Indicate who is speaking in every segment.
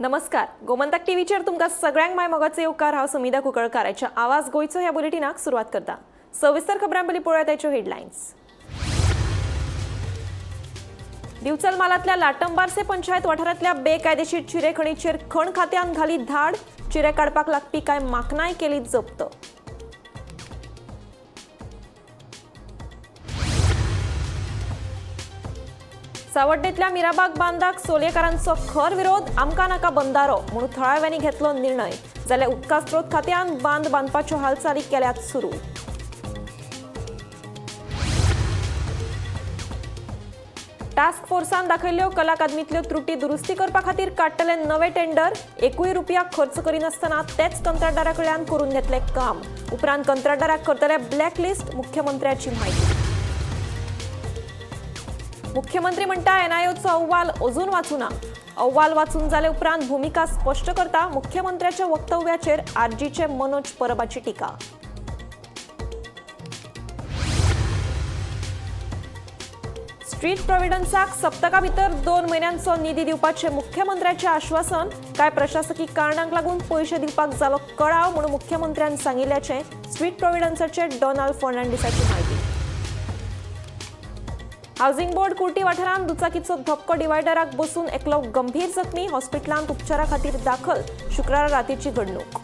Speaker 1: नमस्कार, गोमंतक टीव्हीचेर तुमकां सगळ्यांक माय मोगाचो येवकार. हांव सुमिधा कुंकळकाराच्या आवाज गोंयचो ह्या बुलेटिनाक सुरवात करता. सविस्तर खबरां पयलीं पळोवया ताच्यो हेडलायन्स. दिवचल म्हालांतल्या लाटंबार्से पंचायत वाठारांतल्या बेकायदेशीर चिरेखणीचेर खण खात्यान घाली धाड. चिरे काडपाक लागपी कांय माकनाय केली जप्त. सावड्डेंतल्या मिराबाग बांदाक सोलयेकारांचो खर विरोध. आमकां नाका बंदारो म्हणून थळाव्यांनी घेतलो निर्णय. जाल्यार उदका स्रोत खात्यान बांद बांदपाच्यो हालचाली केल्यात सुरू. टास्क फोर्सान दाखयल्ल्यो कला अकादमीतल्यो त्रुटी दुरुस्ती करपा खातीर काडटले नवे टेंडर. एकूय रुपया खर्च करिनासतना तेच कंत्राटदारा कडल्यान करून घेतले काम. उपरांत कंत्राटदाराक करतले ब्लॅकलिस्ट, मुख्यमंत्र्याची म्हायती. मुख्यमंत्री म्हणटा, एनआयओचो अहवाल अजून वाचूना. अहवाल वाचून जाले उपरांत भुमिका स्पश्ट करता. मुख्यमंत्र्याच्या वक्तव्याचेर आरजीचे मनोज परबाची टिका. स्ट्रीट प्रोव्हिडन्साक सप्तका भितर 2 म्हयन्यांचो निधी दिवपाचें मुख्यमंत्र्याचें आश्वासन. कांय प्रशासकी कारणांक लागून पयशे दिवपाक जालो कळाव म्हणून मुख्यमंत्र्यान सांगिल्ल्याचें स्ट्रीट प्रोव्हिडन्साचे डोनाल्ड फर्नांडीसाची म्हायती. हावसिंग बोर्ड कुर्टी वाठारांत दुचाकीचो धपको डिवायडराक बसून एकलो गंभीर जखमी, हॉस्पिटलांत उपचारा खातीर दाखल. शुक्रारा रातीची घडणूक.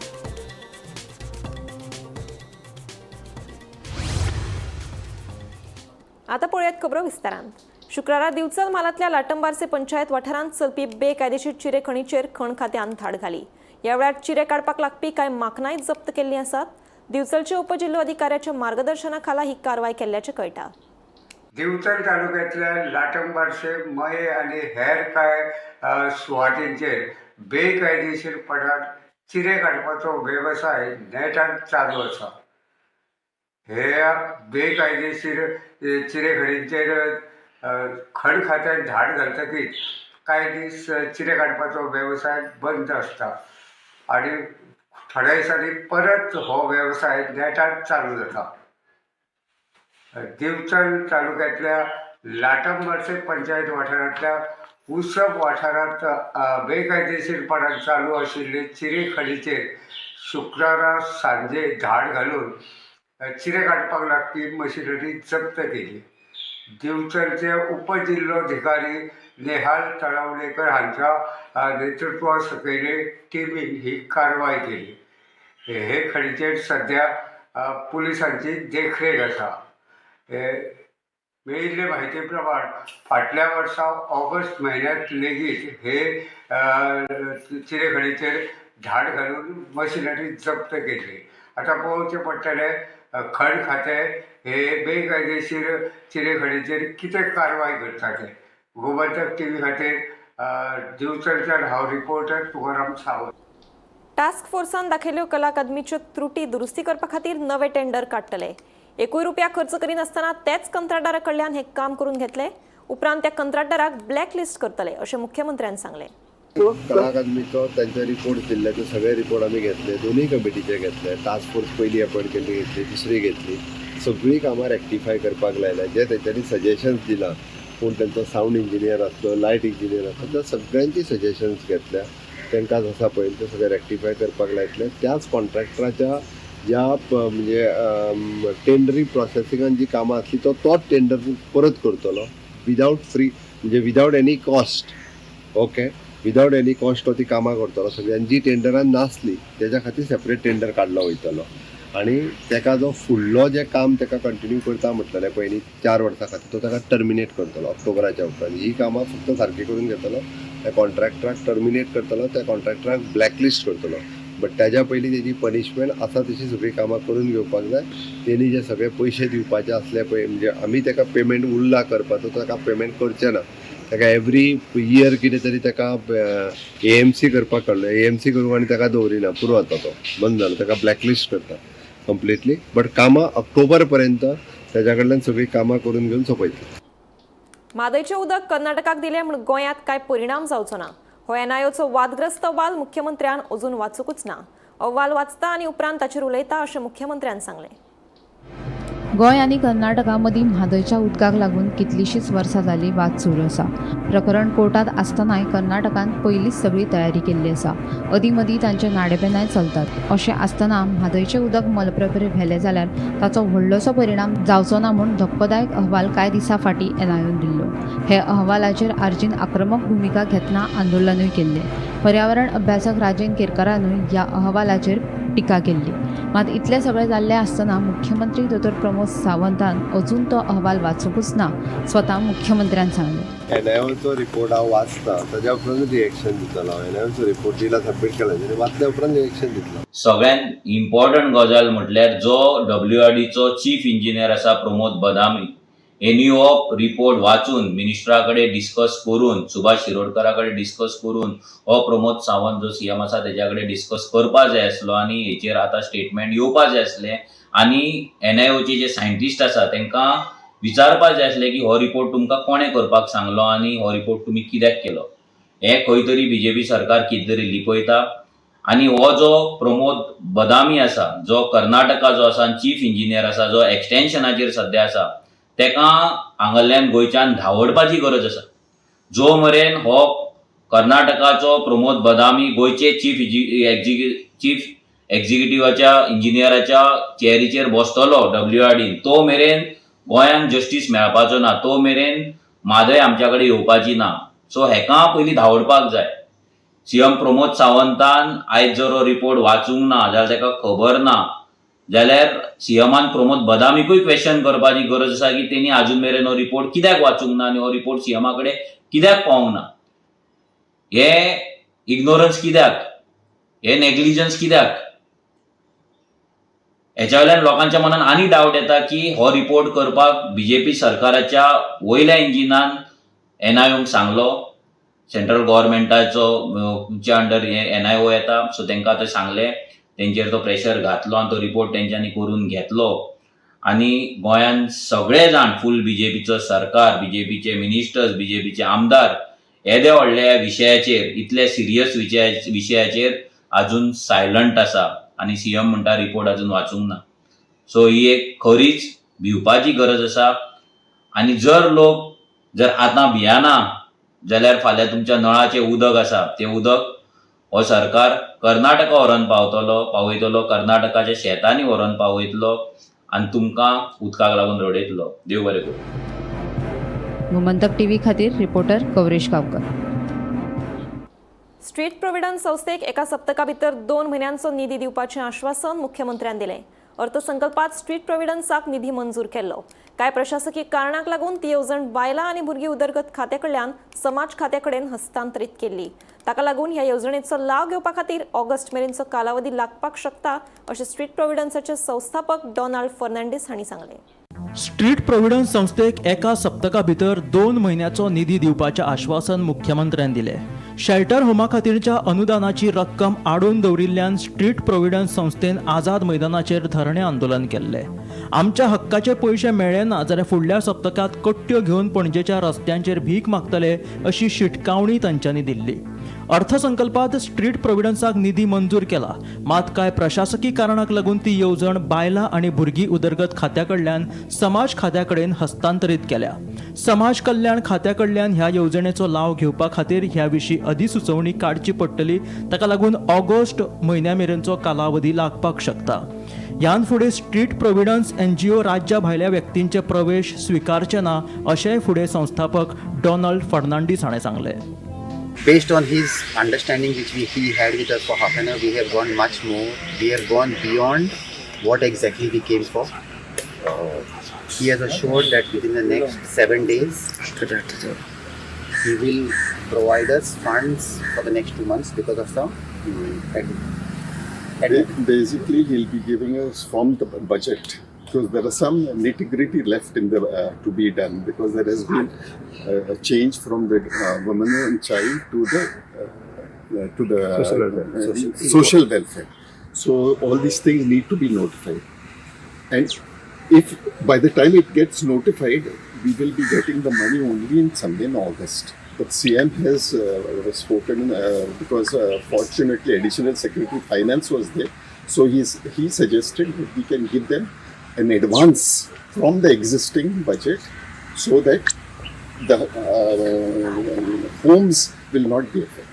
Speaker 1: आता पळयात खबरो विस्तारान. शुक्रारा दिवचल म्हालांतल्या लाटंबार्से पंचायत वाठारांत चलपी बेकायदेशीर चिरेखणीचेर खण खात्यान धाड घाली. ह्या वेळार चिरे काडपाक लागपी कांय माकनाय जप्त केल्लीं आसात. दिवचलचे उपजिल्होधिकाऱ्याच्या मार्गदर्शना खाला ही कारवाय केल्ल्याचें कळटा.
Speaker 2: दिवचल तालुक्यांतल्या लाटंबार्से, मये आनी हेर कांय सुवातींचेर बेकायदेशीरपणान चिरे काडपाचो वेवसाय नेटान चालू आसा. हे बेकायदेशीर चिरेखणींचेर खण खात्यान धाड घालतकीच कांय दीस चिरे काडपाचो वेवसाय बंद आसता आनी थोड्या दिसांनी परत हो वेवसाय नेटान चालू जाता. दिवचल तालुक्यांतल्या लाटंबार्से पंचायत वाठारांतल्या उसप वाठारांत बेकायदेशीरपणान चालू आशिल्ले चिरेखणीचेर शुक्रारा सांजे धाड घालून चिरे काडपाक लागपी मशिनरी जप्त केली. दिवचलचे उपजिल्होधिकारी नेहाल तळावलेकर हांच्या नेतृत्वा सकयले टिमीन ही कारवाय केली. हे खणीचेर सद्या पुलिसांची देखरेख आसा. मेळिल्ले म्हायती प्रमाण फाटल्या वर्सा ऑगस्ट म्हयन्यांत लेगीत हे चिरेखणीचेर धाड घालून मशिनरी जप्त केल्ली. आतां पळोवचें पडटलें खण खातें हे बेकायदेशीर चिरेखणीचेर कितें कारवाय करता तें. गोमंतक टीव्ही खातीर दिवचलच्यान हांव रिपोर्टर तुकाराम सावंत.
Speaker 1: टास्क फोर्सान दाखयल्ल्यो कला अकादमीच्यो त्रुटी दुरुस्ती करपा खातीर नवे टेंडर काडटले. एकूय रुपया खर्च करिनासतना तेच कंत्राटदारा कडल्यान हें काम करून घेतले. उपरांत त्या कंत्राटदाराक ब्लॅकलिस्ट करतले अशें मुख्यमंत्र्यान सांगलें.
Speaker 3: कला अकादमीचो तांचे रिपोर्ट दिल्ले, ते सगळे रिपोर्ट आमी घेतले, दोनूय कमिटीचे घेतले. टास्क फोर्स पयली अपॉयंट केल्ली घेतली, दुसरी घेतली. सगळीं कामां रेक्टिफाय करपाक लायल्या. जे तेंच्यांनी सजेशन्स दिलां, कोण तेंचो सावंड इंजिनियर आसलो, लायट इंजिनियर आसलो, त्या सगळ्यांची सजेशन्स घेतल्या. तांकां आसा पळय ते सगळे रेक्टिफाय करपाक लायतले. त्याच कॉन्ट्रॅक्टराच्या ज्या म्हणजे टेंडरी प्रोसेसिंगान जी कामां आसली तो तोच टेंडर परत करतलो विदावट फ्री, म्हणजे without any cost. Okay, without any cost तो ती कामां करतलो सगळीं. आनी जी टेंडरान नासली तेज्या खातीर सेपरेट टेंडर काडलो वयतलो. आनी तेका जो फुडलो जें काम तेका कंटिन्यू करता म्हटलेलें पयलीं 4 वर्सां खातीर, तो ताका टर्मिनेट करतलो ऑक्टोबराच्या उपरांत. ही कामां फक्त सारकी करून घेतलो, त्या कॉन्ट्रॅक्टराक टर्मिनेट करतलो, त्या कॉन्ट्रॅक्टराक ब्लॅकलिस्ट करतलो. बट तेज्या पयलीं तेजी पनिशमेंट आसा तशी सगळीं कामां करून घेवपाक जाय. तेणी जे सगळे पयशे दिवपाचे आसले पळय, म्हणजे आमी तेका पेमेंट उरला करपाचो, ताका पेमेंट करचें ना. ताका एवरी इयर कितें तरी ताका एएमसी करपाक काडलो. एएमसी करूंक आनी ताका दवरिना, पुरो आतां तो बंद जालो. ताका ब्लॅकलिस्ट करता कंप्लिटली. बट कामां ऑक्टोबर पर्यंत तेज्या कडल्यान सगळीं कामां करून घेवन सोंपयतले.
Speaker 1: म्हादयचें उदक कर्नाटकाक दिलें म्हूण गोंयांत कांय परिणाम जावचो ना. हो एनआयओचो वादग्रस्त अहवाल मुख्यमंत्र्यान अजून वाचूंकच ना. अहवाल वाचता आनी उपरांत ताचेर उलयता अशें मुख्यमंत्र्यान सांगलें.
Speaker 4: गोंय आनी कर्नाटका मदीं म्हादयच्या उदकाक लागून कितलींशींच वर्सां जालीं वाद सुरू आसा. प्रकरण कोर्टांत आसतनाय कर्नाटकान पयलींच सगळी तयारी केल्ली आसा. अदीं मदीं तांचे नाडेपेनाय चलतात. अशें आसतना म्हादयचें उदक मलप्रभेर व्हेलें जाल्यार ताचो व्हडलोसो परिणाम जावचो ना म्हूण धक्कोदायक अहवाल कांय दिसां फाटीं एनआयओन दिल्लो. हे अहवालाचेर आरजीन आक्रमक भुमिका घेतना आंदोलनूय केल्लें. पर्यावरण अभ्यासक राजेन केरकारानूय ह्या अहवालाचेर टिका केल्ली. मात इतलें सगळें जाल्लें आसतना मुख्यमंत्री दोतोर प्रमोद सावंतान अजून तो अहवाल वाचूंकच ना, स्वता मुख्यमंत्र्यान सांगलें.
Speaker 3: एनआयओचो रिपोर्ट हांव वाचता, ताज्या उपरांत रिएक्शन दितलो हांव. एनआयओचो रिपोर्ट दिला, सबमीट केला, आनी वाचल्या उपरांत रिएक्शन दितलो.
Speaker 5: सगळ्यांत इम्पॉर्टंट गजाल म्हटल्यार जो डब्ल्यूआरडीचो चीफ इंजिनियर आसा प्रमोद बदामी हेणी हो रिपोर्ट वाचून मिनिस्टरा कडेन डिस्कस करून, सुभाष शिरोडकरा कडेन डिस्कस करून हो प्रमोद सावंत जो सीएम आसा तेज्या कडेन डिस्कस करपा जाय आसलो आनी हेचेर आतां स्टेटमेंट येवपा जाय आसलें आनी एनआयओचे जे सायंटिस्ट आसा तांकां विचारपा जाय आसलें की हो रिपोर्ट तुमकां कोणें करपाक सांगलो आनी हो रिपोर्ट तुमी कित्याक केलो. हें खंय तरी बीजेपी सरकार कितें तरी लिपयता आनी हो जो प्रमोद बदामी आसा जो कर्नाटका जो आसा चीफ इंजिनियर आसा जो एक्सटेन्शनाचेर सद्या आसा तेका हांगाल्यान गोंयच्यान धांवडपाची गरज आसा. जो मेरेन हो कर्नाटकाचो प्रमोद बदामी गोंयचे चीफ एक्झिक्युटिव्हाच्या इंजिनियराच्या चेअरीचेर बसतलो डब्ल्यूआरडीन तो मेरेन गोंयांक जस्टीस मेळपाचो ना, तो मेरेन म्हादय आमच्या कडेन येवपाची ना. सो हेका पयलीं धांवडपाक जाय. सीएम प्रमोद सावंतान आयज जर हो रिपोर्ट वाचूंक ना जाल्यार ताका खबर ना जाल्यार सीएमान प्रमोद बदामीकूय क्वेश्चन करपाची गरज आसा की तेणी आजून मेरेन हो रिपोर्ट कित्याक वाचूंक ना आनी हो रिपोर्ट सीएमा कडेन कित्याक पावूंक ना. हे इग्नोरन्स कित्याक, हे नेग्लिजन्स कित्याक, हेच्या वयल्यान लोकांच्या मनान आनी डावट येता की हो रिपोर्ट करपाक बीजेपी सरकाराच्या वयल्या इंजिनान एनआयओंक सांगलो. सेंट्रल गव्हर्मेंटाचो च्या अंडर हे एनआयओ येता, सो तांकां आतां सांगलें, तेंचेर तो प्रेशर घातलो आनी तो रिपोर्ट तेंच्यांनी करून घेतलो आनी गोंयान सगळे जाण फूल बीजेपीचो सरकार, बीजेपीचे मिनिस्टर्स, बीजेपीचे आमदार येद्या व्हडल्या विशयाचेर, इतल्या सिरियस विशयाचेर आजून सायलंट आसा आनी सीएम म्हणटा रिपोर्ट आजून वाचूंक ना. सो ही एक खरीच भिवपाची गरज आसा आनी जर लोक जर आतां भियाना जाल्यार फाल्यां तुमच्या नळाचें उदक आसा तें उदक हो सरकार कर्नाटका व्हरोन पावयतलो, कर्नाटकाच्या शेतांनी व्हरोन पावयतलो आनी तुमकां उदकाक लागून रडयतलो. देव बरें करूं.
Speaker 4: गोमंतक टीव्ही खातीर रिपोर्टर कवरेश गांवकर.
Speaker 1: स्ट्रीट प्रोव्हिडंट संस्थेक एका सप्तका भितर 2 म्हयन्यांचो निधी दिवपाचें आश्वासन मुख्यमंत्र्यान दिलें. अर्थसंकल्पात स्ट्रीट प्रोव्हिडंसाक निधी मंजूर केल्लो. कांय प्रशासकीय कारणांक लागून ती येवजण बायलां आनी भुरगीं उदरगत खात्या कडल्यान समाज खात्या कडेन हस्तांतरीत केल्ली. ताका लागून ह्या येवजणेचो लाव घेवपा खातीर ऑगस्ट मेरेनचो कालावधी लागपाक शकता अशें स्ट्रीट प्रोव्हिडंसाचे संस्थापक डोनाल्ड फर्नांडीस हांणी सांगलें.
Speaker 6: स्ट्रीट प्रोव्हिडंट संस्थेक एका सप्तका भितर 2 म्हयन्याचो निधी दिवपाचें आश्वासन मुख्यमंत्र्यान दिलें. शेल्टर होमा खातीरच्या अनुदानाची रक्कम आडोवन दवरिल्ल्यान स्ट्रीट प्रोव्हिडंट संस्थेन आझाद मैदानाचेर धरणें आंदोलन केल्लें. आमच्या हक्काचे पयशे मेळ्ळे ना जाल्यार फुडल्या सप्तकांत कट्ट्यो घेवन पणजेच्या रस्त्यांचेर भीक मागतले अशी शिटकावणी तांच्यांनी दिल्ली. अर्थसंकल्पात स्ट्रीट प्रोव्हिडंसाक निधी मंजूर केला, मात कांय प्रशासकी कारणाक लागून ती येवजण बायलां आनी भुरगीं उदरगत खात्या कडल्यान समाज खात्या कडेन हस्तांतरीत केल्या. समाज कल्याण खात्या कडल्यान ह्या येवजणेचो लाव घेवपा खातीर ह्या विशीं अधिसुचोवणी काडची पडटली. ताका लागून ऑगस्ट म्हयन्या मेरेनचो कालावधी लागपाक शकता. ह्यान फुडें स्ट्रीट प्रोव्हिडन्स एनजीओ राज्या भायल्या व्यक्तींचे प्रवेश स्विकारचे ना अशेंय फुडें संस्थापक डोनाल्ड फर्नांडीस हाणें सांगलें.
Speaker 7: Based on his understanding which he had with us for half an hour, we have gone much more. We have gone beyond what exactly we came for. He has assured that within the next 7 days, he will provide us funds for the next 2 months because of some
Speaker 8: Basically, he'll be giving us from the budget, because there are some nitty-gritty left in the to be done, because there has been a change from the woman and child to the social welfare. So all these things need to be notified, and if by the time it gets notified, we will be getting the money only in somewhere in August. But CM has spoken because fortunately Additional Secretary Finance was there, so he suggested that we can give them an advance from the existing budget so that the homes will not be affected.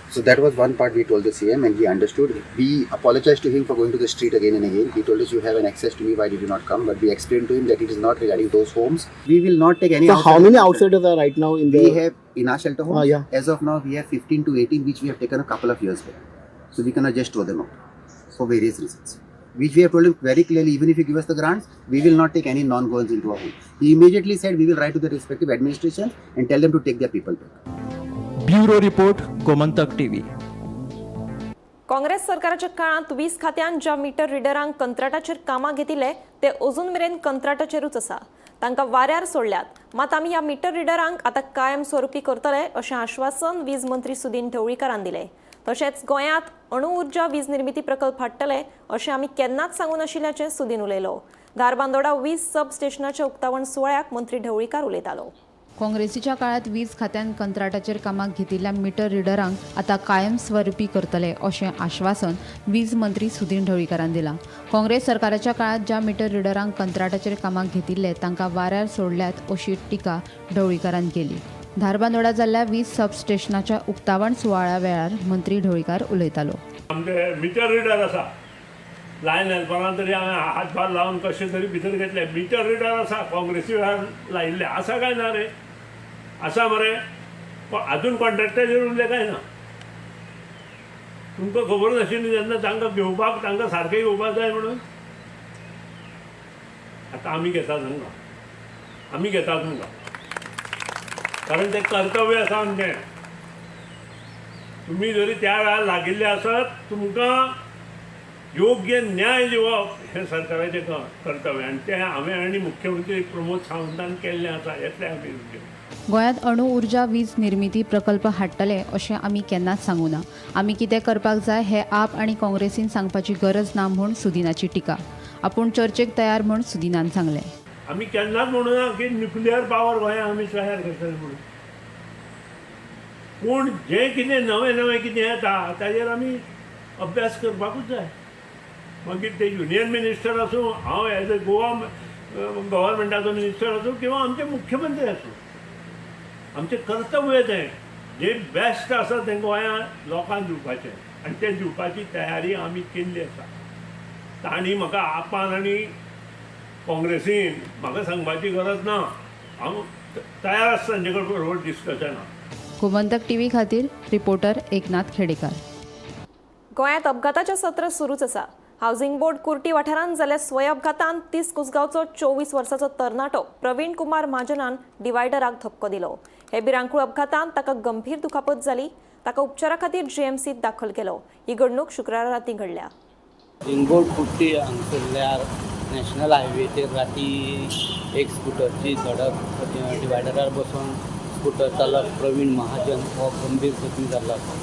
Speaker 7: So that was one part we told the CM and he understood. We apologized to him for going to the street again and again. He told us, you have an access to me, why did you not come? But we explained to him that it is not regarding those homes. We will not take any
Speaker 9: So how
Speaker 7: outsiders.
Speaker 9: many outsiders are right now in the?
Speaker 7: We have in our shelter homes.
Speaker 9: Ah, yeah.
Speaker 7: As of now, we have 15 to 18, which we have taken a couple of years back. So we cannot just throw them out for various reasons. Which we have told him very clearly, even if you give us the grants, we will not take any non-Goans into our home. He immediately said, we will write to the respective administrations and tell them to take their people back.
Speaker 6: Bureau report, Gomantak TV.
Speaker 1: Congress सरकाराच्या काळांत वीज खात्यान ज्या metre रिडरांक कंत्राटाचेर कामां घेतिल्ले ते अजून मेरेन कंत्राटाचेरूच आसा. तांकां वाऱ्यार सोडल्यात, मात आमी ह्या मीटर रिडरांक आतां कायम स्वरुपी करतले अशें आश्वासन वीज मंत्री सुदीन ढवळीकारान दिलें. तशेंच गोंयांत अणु उर्जा वीज निर्मिती प्रकल्प हाडटले अशें आमी केन्नाच सांगू नाशिल्ल्याचें सुदीन उलयलो. धारबांदोडा वीज सब स्टेशनाच्या उक्तावण सुवाळ्याक मंत्री ढवळीकार उलयतालो.
Speaker 4: काँग्रेसीच्या काळात वीज खात्यान कंत्राटाचेर कामाक घेतिल्ल्या मीटर रिडरांक आतां कायमस्वरुपी करतले अशें आश्वासन वीज मंत्री सुदीन ढवळीकारान दिलां. काँग्रेस सरकाराच्या काळात ज्या मीटर रिडरांक कंत्राटाचेर कामाक घेतिल्ले तांकां वाऱ्यार सोडल्यात अशी टिका ढवळीकारान केली. धारबांदोडा जाल्ल्या वीज सबस्टेशनाच्या उक्तावण सुवाळ्या वेळार मंत्री ढवळीकार उलयतालो.
Speaker 10: आमचे मिटर रिडर आसा, लायन हेल्परान तरी हांवें हातभार लावन कशें तरी भितर घेतले. मिटर रिडर आसा, काँग्रेसी वेळार लायिल्ले आसा काय ना रे? आसा मरे. आजून कॉन्ट्रॅक्टाचेर उरले काय ना? तुमकां खबर नाशिल्ली तेन्ना तांकां घेवपाक, तांकां सारकें घेवपाक जाय म्हणून. आतां आमी घेता तांकां, आमी घेता तांकां, कारण तें कर्तव्य आसा आमचें. तुमी जरी त्या वेळार लागिल्ले आसत, तुमकां योग्य न्याय दिवप हें सरकाराचें कर्तव्य आनी तें हांवें आनी मुख्यमंत्री प्रमोद सावंतान केल्लें आसा. येतले आमी योग्य.
Speaker 4: गोंयांत अणु उर्जा वीज निर्मिती प्रकल्प हाडटले अशें आमी केन्नाच सांगू ना. आमी कितें करपाक जाय हें आप आनी काँग्रेसीन सांगपाची गरज ना म्हूण सुदिनाची टिका. आपूण चर्चेक तयार म्हूण सुदिनान सांगलें.
Speaker 10: आमी केन्नाच म्हणूना की न्युक्लियर पावर गोंयांत आमी तयार करतले म्हणून, पूण जें कितें नवें नवें कितें येता ताजेर आमी अभ्यास करपाकूच जाय. मागीर ते युनियन मिनिस्टर आसूं, हांव एज अ गोवा गव्हर्मेंटाचो मिनिस्टर आसूं किंवा आमचे मुख्यमंत्री आसूं, आमचें कर्तव्य तें जें बेस्ट आसा तें गोंयांत लोकांक दिवपाचें आनी तें दिवपाची तयारी आमी केल्ली आसा. तांणी म्हाका आपान आनी काँग्रेसीन म्हाका सांगपाची गरज ना, हांव तयार आसता तांचे कडेन बरोबर डिस्कशनाक.
Speaker 4: गोमंतक टीव्ही खातीर रिपोर्टर एकनाथ खेडेकार.
Speaker 1: गोंयांत अपघाताचें सत्र सुरूच आसा. हावसिंग बोर्ड कुर्टी वाठारांत जाल्ल्या स्वय अपघातांत 30 कुसगांवचो 24 वर्साचो तरणाटो प्रवीण कुमार महाजनान डिवायडराक धपको दिलो. हे भिरांकूळ अपघातांत ताका गंभीर दुखापत जाली. ताका उपचारा खातीर जीएमसीत दाखल केलो. ही घडणूक शुक्रारा राती घडल्या.
Speaker 11: रिंगोड कुट्टी हांगसरल्या नॅशनल हायवेचेर राती एक स्कुटरची धडक, डिवायडरार बसून स्कुटर चालक प्रवीण महाजन हो गंभीर जखमी जाल्लो आसा.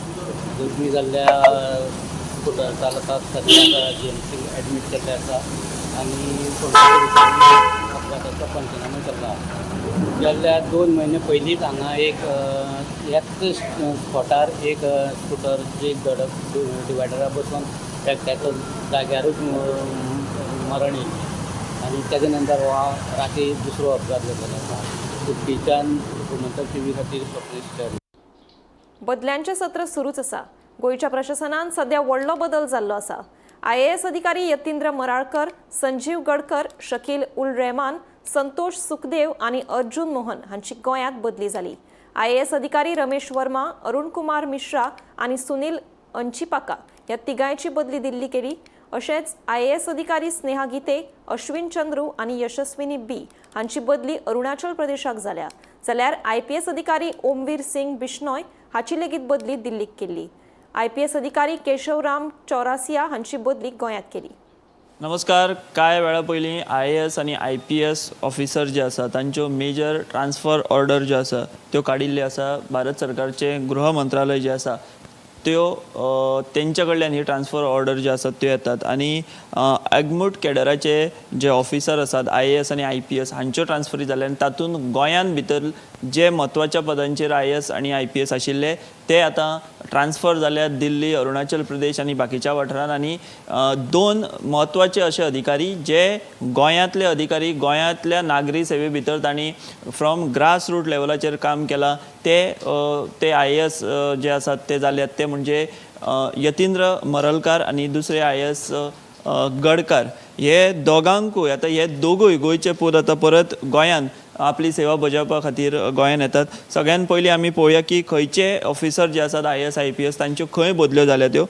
Speaker 11: जखमी जाल्ल्या स्कुटर चालकाक सद्याक जीएमसी एडमीट केल्लें आसा आनी फोंडें अपघाताचो पंचनामो चल्ला आसा. गेल्ल्या 2 म्हयने पयलींच हांगा एक ह्याच स्पॉटार एक स्कुटरची धडक डिवायडरार बसून एकट्याचो जाग्यारूच मरण येयलें आनी तेजे नंतर हो राती दुसरो अपघात जाल्लो आसा. कुट्टीच्यान गोमंतक टीव्ही खातीर स्वप्नेश च्यारी.
Speaker 1: बदल्यांचें सत्र सुरूच आसा. गोंयच्या प्रशासनान सध्या व्हडलो बदल जाल्लो आसा. आयएएस अधिकारी यतींद्र मराळकर, संजीव गडकर, शकील उल रहमान, संतोष सुखदेव आनी अर्जुन मोहन हांची गोंयांत बदली जाली. आयएएस अधिकारी रमेश वर्मा, अरुण कुमार मिश्रा आनी सुनील अंचिपाका ह्या तिगांयची बदली दिल्ली केली. अशेंच आयएएस अधिकारी स्नेहा गीते, अश्विन चंद्रू आनी यशस्विनी बी हांची बदली अरुणाचल प्रदेशाक जाल्या. जाल्यार आयपीएस अधिकारी ओमवीर सिंग बिश्नोय हाची लेगीत बदली दिल्लीक केल्ली. आयपीएस अधिकारी केशवराम चौरासिया हांची बदली गोंयांत केली.
Speaker 12: नमस्कार. कांय वेळा पयलीं आयएएस आनी आयपीएस ऑफिसर जे आसा तांच्यो मेजर ट्रान्सफर ऑर्डर ज्यो आसा त्यो काडिल्ल्यो आसा. भारत सरकारचें गृह मंत्रालय जें आसा त्यो तेंच्या कडल्यान ही ट्रान्सफर ऑर्डर ज्यो आसात त्यो येतात आनी अगमूट कॅडराचे जे ऑफिसर आसात आयएएस आनी आयपीएस हांच्यो ट्रान्सफरी जाल्या आनी तातूंत गोंयांत भितर जे म्हत्वाच्या पदांचेर आयएएस आनी आयपीएस आशिल्ले ते आतां ट्रान्सफर जाल्यात दिल्ली, अरुणाचल प्रदेश आनी बाकीच्या वाठारांत. आनी दोन म्हत्वाचे अशे अधिकारी जे गोंयांतले अधिकारी गोंयांतल्या नागरी सेवे भितर तांणी फ्रॉम ग्रास रूट लेवलाचेर काम केलां ते ते आयएएस जे आसात ते जाल्यात ते म्हणजे यतींद्र मरलकार आनी दुसरे आयएएस गडकर. हे दोगांकूय आतां हे दोगूय गोंयचे पूत आतां परत गोंयांत आपली सेवा बजावपा खातीर गोंयांत येतात. सगळ्यान पयलीं आमी पळोवया की खंयचे ऑफिसर जे आसात आयएएस आयपीएस तांच्यो खंय बदल्यो जाल्या त्यो.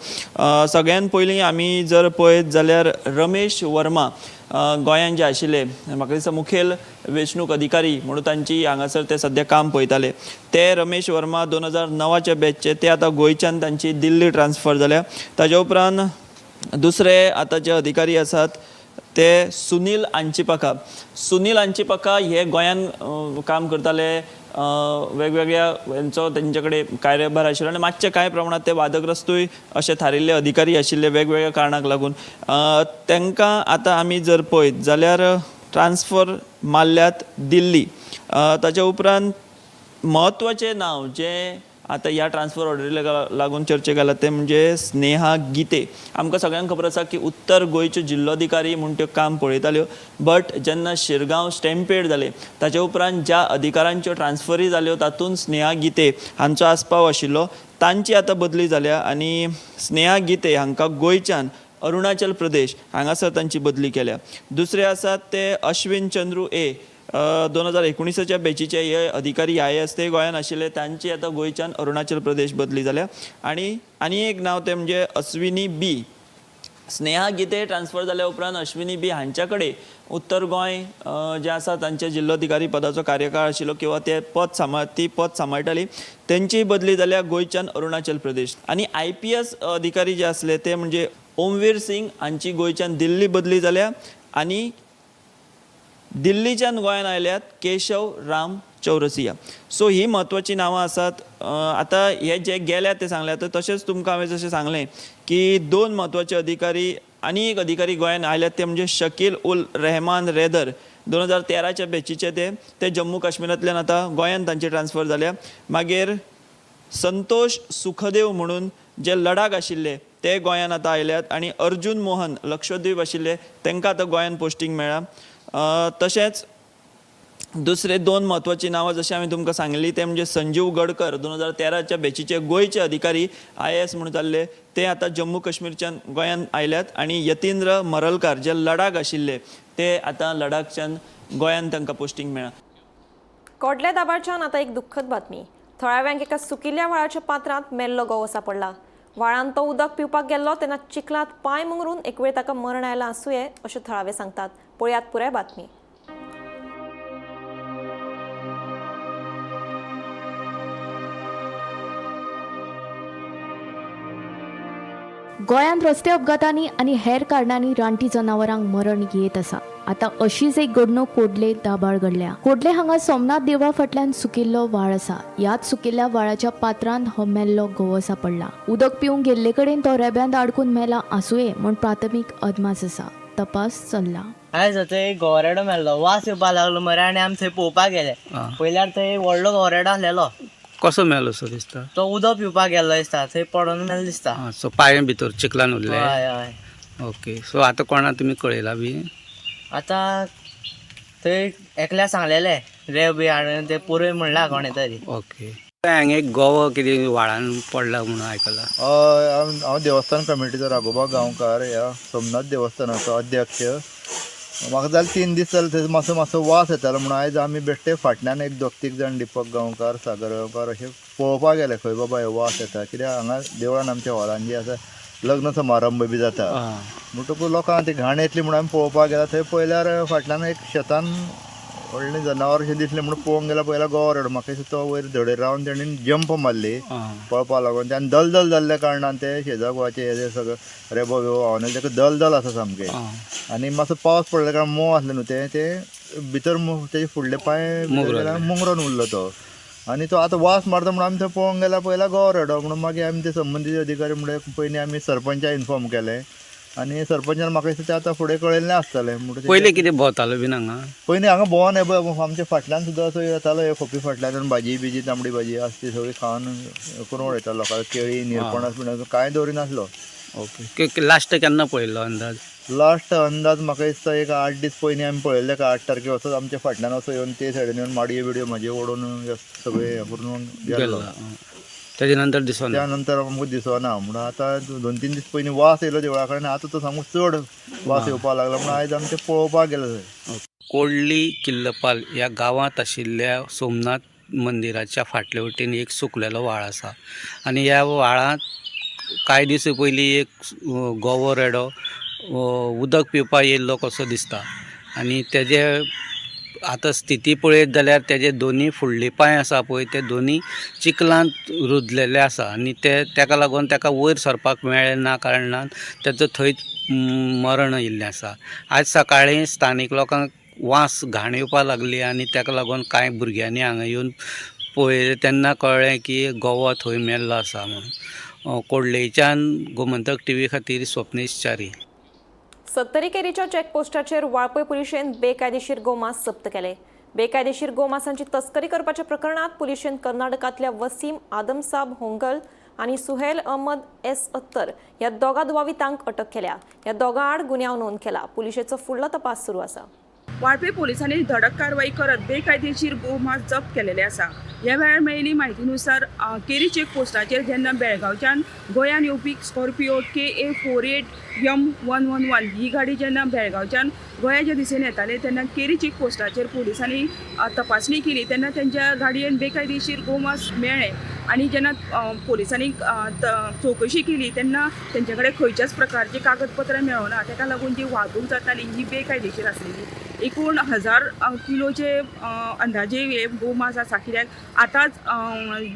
Speaker 12: सगळ्यान पयलीं आमी जर पळयत जाल्यार रमेश वर्मा गोंयांत जे आशिल्ले म्हाका दिसता मुखेल वेंचणूक अधिकारी म्हणून तांची हांगासर ते सद्या काम पळयताले ते रमेश वर्मा 2009च्या बॅचचे ते आतां गोंयच्यान तांची दिल्ली ट्रान्सफर जाल्या. ताज्या उपरांत दुसरे आतां जे अधिकारी आसात ते सुनील आंचिपाका. सुनील आंचिपाका हे गोंयांत काम करताले, वेगवेगळ्या हेंचो तेंचे कडेन कार्यभार आशिल्लो आनी मातशे कांय प्रमाणांत ते वादग्रस्तूय अशे थारिल्ले अधिकारी आशिल्ले वेगवेगळ्या कारणाक लागून. तांकां आतां आमी जर पळयत जाल्यार ट्रान्सफर मारल्यात दिल्ली. ताच्या उपरांत म्हत्वाचें नांव जें आतां ह्या ट्रान्सफर ऑर्डरीक लागून चर्चेक आयलां तें म्हणजे स्नेहा गीते. आमकां सगळ्यांक खबर आसा की उत्तर गोंयच्यो जिल्लोधिकारी म्हूण त्यो काम पळयताल्यो, बट जेन्ना शिरगांव स्टॅम्पेड जालें ताचे उपरांत ज्या अधिकारांच्यो ट्रान्सफरी जाल्यो तातूंत स्नेहा गीते हांचो आस्पाव आशिल्लो. तांची आतां बदली जाल्या आनी स्नेहा गीते हांकां गोंयच्यान अरुणाचल प्रदेश हांगासर तांची बदली केल्या. दुसरे आसात ते अश्विन चंद्रू ए 2019च्या बॅचीचे हे अधिकारी आयएएस ते गोंयांत आशिल्ले, तांची आतां गोंयच्यान अरुणाचल प्रदेश बदली जाल्या. आनी आनी एक नांव तें म्हणजे अश्विनी बी. स्नेहा गीते ट्रान्सफर जाल्या उपरांत अश्विनी बी हांच्या कडेन उत्तर गोंय जे आसा तांचे जिल्लोधिकारी पदाचो कार्यकाळ आशिल्लो किंवा ते पद ती पद सांबाळटाली, तेंची बदली जाल्या गोंयच्यान अरुणाचल प्रदेश. आनी आयपीएस अधिकारी जे आसले ते म्हणजे ओमवीर सिंग हांची गोंयच्यान दिल्ली बदली जाल्या आनी दिल्लीच्यान गोंयांत आयल्यात केशव राम चौरसिया. सो ही म्हत्वाचीं नांवां आसात. आतां हे जे गेल्यात ते सांगल्यात, तशेंच तुमकां हांवें जशें सांगलें की दोन म्हत्वाचे अधिकारी आनी एक अधिकारी गोंयांत आयल्यात ते म्हणजे शकील उल रहमान रेदर 2013च्या बॅचीचे ते जम्मू काश्मीरांतल्यान आतां गोंयांत तांची ट्रान्सफर जाल्या. मागीर संतोष सुखदेव म्हणून जे लडाख आशिल्ले ते गोंयांत आतां आयल्यात आनी अर्जुन मोहन लक्षद्वीप आशिल्ले तांकां आतां गोंयांत पोस्टींग मेळ्ळां. तशेंच दुसरे दोन म्हत्वाचीं नांवां जशें हांवें तुमकां सांगली ते म्हणजे संजीव गडकर 2013च्या बॅचीचे गोंयचे अधिकारी आयएएस म्हणून जाल्ले ते आतां जम्मू काश्मीरच्यान गोंयांत आयल्यात आनी यतींद्र मरलकार जे लडाख आशिल्ले ते आतां लडाखच्यान गोंयांत तांकां पोस्टींग मेळ्ळां.
Speaker 1: कोडल्या दाबाळच्यान आतां एक दुख्खद बातमी. थळाव्यांक एका सुकिल्ल्या व्हाळाच्या पात्रांत मेल्लो गवो सापडला. व्हाळांत तो उदक पिवपाक गेल्लो तेन्ना चिखलांत पांय मुंगरून एक वेळ ताका मरण आयलां आसुये अशें थळावे सांगतात. पळयात पुराय बातमी.
Speaker 9: गोंयांत रस्ते अपघातांनी आनी हेर कारणांनी रानटी जनावरांक मरण येत आसा. आतां अशीच एक घडणूक कोडले दाबाळ घडल्या. कोडले हांगा सोमनाथ देवळा फाटल्यान सुकिल्लो व्हाळ आसा. ह्याच सुकिल्ल्या व्हाळाच्या पात्रांत हो मेल्लो गवो सापडला. उदक पिवंक गेल्ले कडेन तो रेब्यांत आडकून मेला आसुये म्हूण प्राथमीक अदमास आसा. तपास चल्ला.
Speaker 13: आयज थंय गोवरेडो मेल्लो, वास येवपाक लागलो मरे आनी आमी थंय पळोवपाक गेले. पयल्यार थंय व्हडलो गोवरेडो आसलेलो.
Speaker 14: कसो मेलो सो दिसता?
Speaker 13: तो उदक पिवपाक गेल्लो दिसता, थंय पडोन मेलो दिसता.
Speaker 14: सो पांय भितर चिखलान उरले.
Speaker 13: हय हय.
Speaker 14: ओके, सो आतां कोणा तुमी कळयला बी?
Speaker 13: आतां थंय एकल्या सांगलेले रेव बी हाडून ते पुरय म्हणला कोणें तरी.
Speaker 14: ओके, हांगा एक गोवो कितें व्हाळान पडला म्हणून आयकलां.
Speaker 15: हांव देवस्थान कमिटीचो राघोबा गांवकार, ह्या सोमनाथ देवस्थानाचो अध्यक्ष. म्हाका जालें 3 दीस जाले थंय मातसो मातसो वास येतालो म्हणून आयज आमी बेश्टे फाटल्यान एक दोग तीग जाण दीपक गांवकार, सागर गांवकार अशें पळोवपाक गेले खंय बाबा हे वास येता, कित्याक हांगा देवळान आमच्या हॉलान जे आसा लग्न समारंभ बी जाता म्हणटकूच लोकांक ती घाण येतली म्हणून आमी पळोवपाक गेला. थंय पळयल्यार फाटल्यान एक शेतान व्हडलें जनावर अशें दिसलें म्हणून पळोवंक गेल्यार पयल्यार गोवरेडो. म्हाका दिसता तो वयर धडेर रावन तेणेन जंप मारली पळपाक लागून आनी दलदल जाल्ल्या कारणान ते शेजा गोवाचे हे सगळें रेबो बिबो व्हांवन ताका दलदल आसा सामकें. आनी मातसो पावस पडल्या कारणान मोव आसलें न्हू तें भितर तेजे फुडले पांय मुंगरून उरलो तो. आनी तो आतां वास मारता म्हणून आमी थंय पळोवंक गेल्यार पयल्यार गोवरेडो म्हणून मागीर आमी ते संबंदीत अधिकारी म्हणल्यार पयलीं आमी सरपंचाक इन्फॉर्म केलें. आनी सरपंचान म्हाका दिसता तें आतां फुडें कळयल्लें आसतलें म्हणटकीर.
Speaker 14: पयलीं कितें भोंवतालो बीन हांगा?
Speaker 15: पयलीं हांगा भोंवन हे पळय आमच्या फाटल्यान सुद्दां असो येतालो हे खोपी फाटल्यान आनी भाजी बिजी तांबडी भाजी आसा ती सगळी खावन हें करून उडयतालो लोकांक. केळी निरपणस बिणस कांय दवरिनासलो.
Speaker 14: ओके, लास्ट केन्ना पळयल्लो अंदाज?
Speaker 15: लास्ट अंदाज म्हाका दिसता एक 8 दीस पयलीं आमी पळयल्ले. का 8 तारखेर असोच आमच्या फाटल्यान असो येवन ते सायडीन येवन माडयो बिडयो म्हाजे ओडून सगळें हें करून गेल्लो.
Speaker 14: तेजे नंतर दिसोना?
Speaker 15: त्या नंतर आमकां दिसना. म्हणून आतां 2-3 दीस पयलीं वास येयलो देवळा कडेन, आतां तो सामको चड वास येवपाक लागला म्हणून आयज आमी ते पळोवपाक गेले थंय.
Speaker 14: कोडली किल्लपाल ह्या गांवांत आशिल्ल्या सोमनाथ मंदिराच्या फाटले वटेन एक सुकलेलो व्हाळ आसा आनी ह्या व्हाळांत कांय दीस पयलीं एक गोवो रेडो उदक पिवपाक येयल्लो कसो दिसता आनी तेजे आतां स्थिती पळयत जाल्यार तेजे दोनी फुडले पांय आसा पळय ते दोनी चिखलांत रुजलेले आसा आनी ते तेका लागून तेका वयर सरपाक मेळ्ळें ना कारणान तेजो थंयच मरण येयल्लें आसा. आयज सकाळीं स्थानीक लोकांक वास घाण येवपाक लागली आनी तेका लागून कांय भुरग्यांनी हांगा येवन पळयलें तेन्ना कळ्ळें की गोवो थंय मेल्लो आसा म्हणून. कोडलेच्यान गोमंतक टीव्ही खातीर स्वप्नेश च्यारी.
Speaker 1: सत्तरी केरीच्या चेकपोस्टाचेर वाळपय पुलिशेन बेकायदेशीर गोमांस जप्त केले. बेकायदेशीर गोमांसांची तस्करी करपाच्या प्रकरणात पुलिशेन कर्नाटकांतल्या वसीम आदमसाब होंगल आनी सुहेल अहमद एस अत्तर ह्या दोगा दुबावितांक अटक केल्या. ह्या दोगां आड गुन्यांव नोंद केला. पुलिशेचो फुडलो तपास सुरू आसा.
Speaker 16: वाळपय पोलिसांनी धडक कारवाई करत बेकायदेशीर गोमांस जप्त केलेले आसा. ह्या वेळार मेळिल्ली म्हायतीनुसार केरी चेक पोस्टाचेर जेन्ना बेळगांवच्यान गोंयान येवपी स्कॉर्पियो KA 48 M 111 ही गाडी जेन्ना बेळगांवच्यान गोंयाच्या दिशेन येताले तेन्ना केरी चेक पोस्टाचेर पोलिसांनी तपासणी केली तेन्ना तेंच्या गाडयेन बेकायदेशीर गोमांस मेळ्ळें आनी जेन्ना पोलिसांनी चवकशी केली तेन्ना तेंचे कडेन खंयच्याच प्रकारची कागदपत्रां मेळना. तेका लागून जी वाहतूक जाताली ही बेकायदेशीर आसलेली. एकूण 1000 किलोचे अंदाजे हे गोमांस आसा. कित्याक आतांच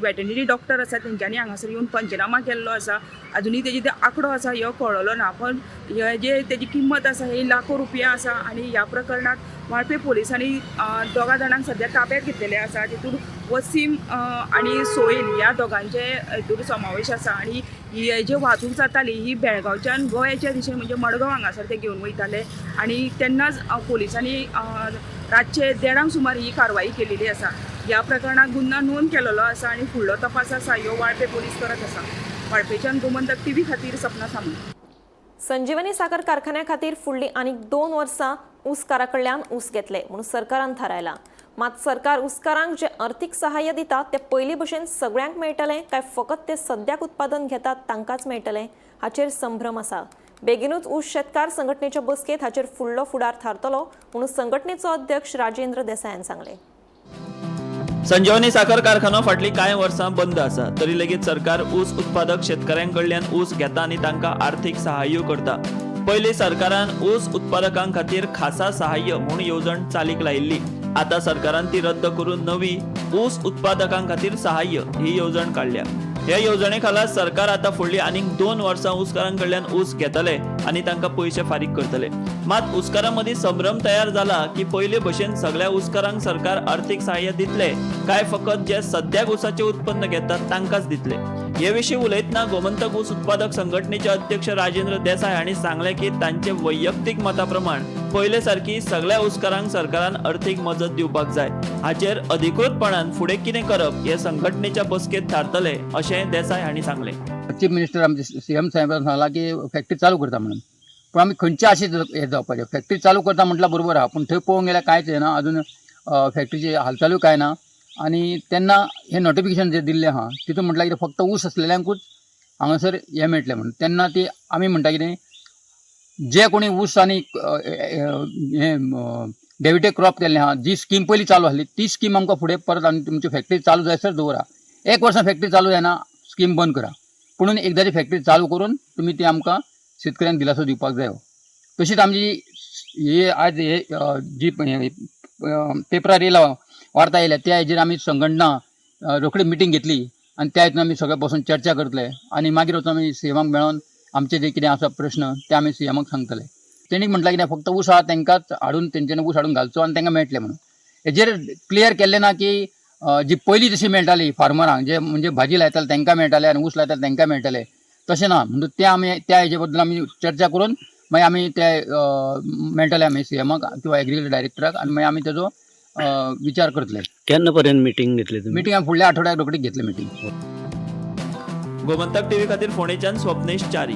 Speaker 16: वेटनरी डॉक्टर आसा तेंच्यांनी हांगासर येवन पंचनामा केल्लो आसा. अजुनूय तेजी ते आंकडो आसा ह्यो कळ्ळलो ना, पण हे जे तेजी किंमत आसा ही लाखो रुपया आसा. आनी ह्या प्रकरणांत वाळपय पोलिसांनी दोगा जाणांक सद्या ताब्यात घेतलेले आसा. तितून वसीम आनी सोहेल ह्या दोगांचे हितून समावेश आसा. आनी ही जे वाहतूक जाताली ही बेळगांवच्यान गोंयाच्या दिशेन म्हणजे मडगांव हांगासर ते घेवन वयताले आनी तेन्नाच पोलिसांनी रातचे 1:30 सुमार ही कारवाई केलेली आसा. ह्या प्रकरणात गुन्यांव नोंद केलेलो आसा आनी फुडलो तपास आसा ह्यो वाळपय पोलीस करत आसा. वाळपयच्यान गोमंतक टीव्ही खातीर सपना सामंत.
Speaker 1: संजीवनी साखर कारखान्या खातीर फुडलीं आनीक 2 वर्सां ऊसकारा कडल्यान ऊस घेतले म्हणून सरकारान थारायलां. मात सरकार ऊसकारांक जे अर्थीक सहाय्य दिता ते पयलीं भशेन सगळ्यांक मेळटलें काय फकत ते सद्याक उत्पादन घेतात तांकांच मेळटलें हाचेर संभ्रम आसा. बेगीनूच ऊस शेतकार संघटनेच्या बसकेत हाचेर फुडलो फुडार थारतलो म्हणून संघटनेचो अध्यक्ष राजेंद्र देसायान सांगलें.
Speaker 12: संजीवनी साखर कारखानो फाटलीं कांय वर्सां बंद आसा, तरी लेगीत सरकार ऊस उत्पादक शेतकऱ्यां कडल्यान ऊस घेता आनी तांकां आर्थीक सहाय्य करता. पयलीं सरकारान ऊस उत्पादकां खातीर खासा सहाय्य म्हूण येवजण चालीक लायिल्ली. आतां सरकारान ती रद्द करून नवी ऊस उत्पादकां खातीर सहाय्य ही येवजण काडल्या. ह्या येवजणे खाला सरकार आतां फुडलीं आनीक 2 वर्सां ऊसकारां कडल्यान ऊस घेतले आनी तांकां पयशे फारीक करतले. मात ऊसकारां मदीं संभ्रम तयार जाला की पयले भशेन सगळ्या ऊसकारांक सरकार अर्थीक सहाय्य दितले काय फकत जे सद्याक ऊसाचें उत्पन्न घेतात तांकांच दितले. हे विशीं उलयतना गोमंतक ऊस उत्पादक संघटनेचे अध्यक्ष राजेंद्र देसाय हांणी सांगलें की तांचे वैयक्तीक मता प्रमाण पयले सारकी सगळ्या ऊसकारांक सरकारान अर्थीक मजत दिवपाक जाय. हाचेर अधिकृतपणान फुडें कितें करप हे संघटनेच्या बसकेंत थारतले अशें देसाय हांणी सांगलें.
Speaker 17: चीफ मिनिस्टर आमचे सीएम साहेबान सांगलां की फॅक्टरी चालू करता म्हणून, पूण आमी खंयचे आशेन हें जावपाचें. फॅक्टरी चालू करता म्हटल्यार बरोबर आहा, पूण थंय पळोवंक गेल्यार कांयच येना, अजून फॅक्टरीची हालचालूय कांय ना. आनी तेन्ना हें नोटिफिकेशन जें दिल्लें आहा तितून म्हटल्यार कितें फक्त ऊस आसलेल्यांकूच हांगासर हें मेळटलें म्हणून. तेन्ना ती आमी म्हणटा कितें जे कोणी ऊस आनी हें डेविटेड क्रॉप केल्लें आहा, जी स्कीम पयलीं चालू आसली ती स्कीम आमकां फुडें परत आनी तुमची फॅक्टरी चालू जायसर दवरा. 1 वर्सां फॅक्टरी चालू जायना स्कीम बंद करा, पुणून एकदाची फॅक्टरी चालू करून तुमी ती आमकां शेतकऱ्यांक दिलासो दिवपाक जायो. तशीच आमची हे आज हे जी पेपरार येयला वार्ता येयल्या त्या हेजेर आमी संघटना रोखडी मिटींग घेतली आनी त्या हितून आमी सगळे बसून चर्चा करतले आनी मागीर वचून आमी सीएमाक मेळोन आमचे जे कितें आसा प्रश्न ते आमी सीएमाक सांगतले. तेणी म्हटलां कितें फक्त ऊस आहा तांकांच हाडून तेंच्यांनी ऊस हाडून घालचो आनी तांकां मेळटलें म्हणून. हेजेर क्लियर केल्लें ना की जी पयलीं जशी मेळटाली फार्मरांक, जे म्हणजे भाजी लायताले तांकां मेळटाले आनी ऊस लायताले तांकां मेळटाले, तशें ना. म्हणटकच तें आमी त्या हेजे बद्दल आमी चर्चा करून मागीर आमी ते मेळटले आमी सी एमाक किंवा एग्रीकल्चर डायरेक्टराक आनी मागीर आमी तेजो विचार करतले.
Speaker 11: केन्ना पर्यंत मिटींग घेतली तुमी?
Speaker 17: मिटींग आमी फुडल्या आठवड्याक रोखडीच घेतले मिटींग.
Speaker 12: गोमंतक टीव्ही खातीर फोंडेच्यान स्वप्नेश च्यारी.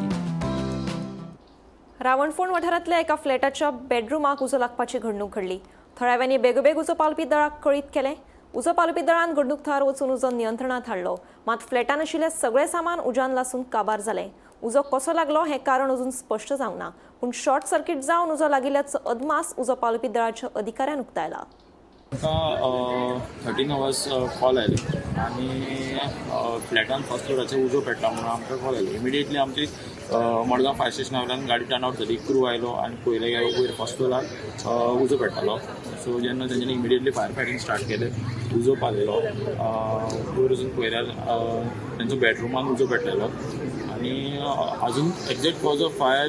Speaker 1: रावणफोंड वाठारांतल्या एका फ्लॅटाच्या बेडरुमाक उजो लागपाची घडणूक घडली. थळाव्यांनी बेगोबेग उजो पालोवपी दळाक कळीत केलें. उजो पालोवपी दळान घडणूक थळार वचून उजो नियंत्रणांत हाडलो. मात फ्लॅटान आशिल्लें सगळें सामान उज्यान लासून काबार जालें. उजो कसो लागलो हें कारण अजून स्पश्ट जावंक ना, पूण शॉर्ट सर्किट जावन उजो लागिल्ल्याचो अदमास उजो पालोवपी दळाच्या अधिकाऱ्यान उक्तायला.
Speaker 18: आमकां 13 अवर्स कॉल आयले आनी फ्लॅटान फर्स्ट फ्लोराचेर उजो पेटला म्हणून आमकां कॉल आयले. इमिडिएटली आमची मडगांव फायर स्टेशना वयल्यान गाडी टर्न आवट जाली, क्रू आयलो आनी पळयलें की वयर फर्स्ट फ्लोरार उजो पेट्टालो. सो जेन्ना तेंच्यांनी इमिडिएटली फायर फायटींग स्टार्ट केलें, उजो पालयलो. वयर वचून पळयल्यार तेंचो बेडरुमान उजो पेटलेलो आनी अजून exact cause of fire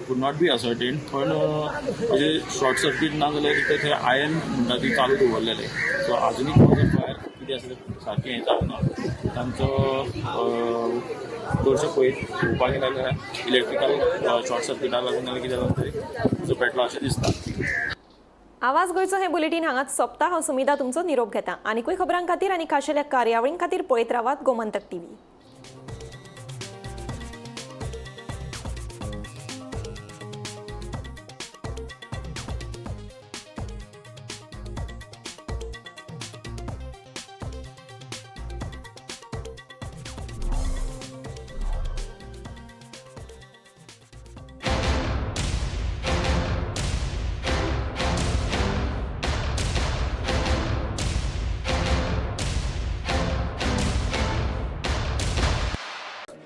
Speaker 18: could not be ascertain, पण म्हणजे शॉर्ट सर्कीट ना जाल्यार कितें थंय आयर्न म्हणटा ती चालू दवरलेले. सो आजुनूय कॉज ऑफ फायर कितें आसा तें सारकें हें जावंक ना. तांचो चडशें पळोवपाक गेल्यार इलेक्ट्रिकल शॉर्ट सर्किटाक लागून जाल्यार कितें जाल्यार तरी उजो पेटलो अशें दिसता.
Speaker 1: आवाज गोंयचो हें बुलेटीन हांगाच सोंपता. हांव सुमिधा तुमचो निरोप घेता. आनीकूय खबरां खातीर आनी खाशेल्या कार्यावळीं खातीर पळयत रावात गोमंतक टीव्ही.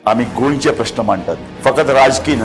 Speaker 19: आमी गोंयचे प्रश्न मांडटात, फकत राजकीय न्हय.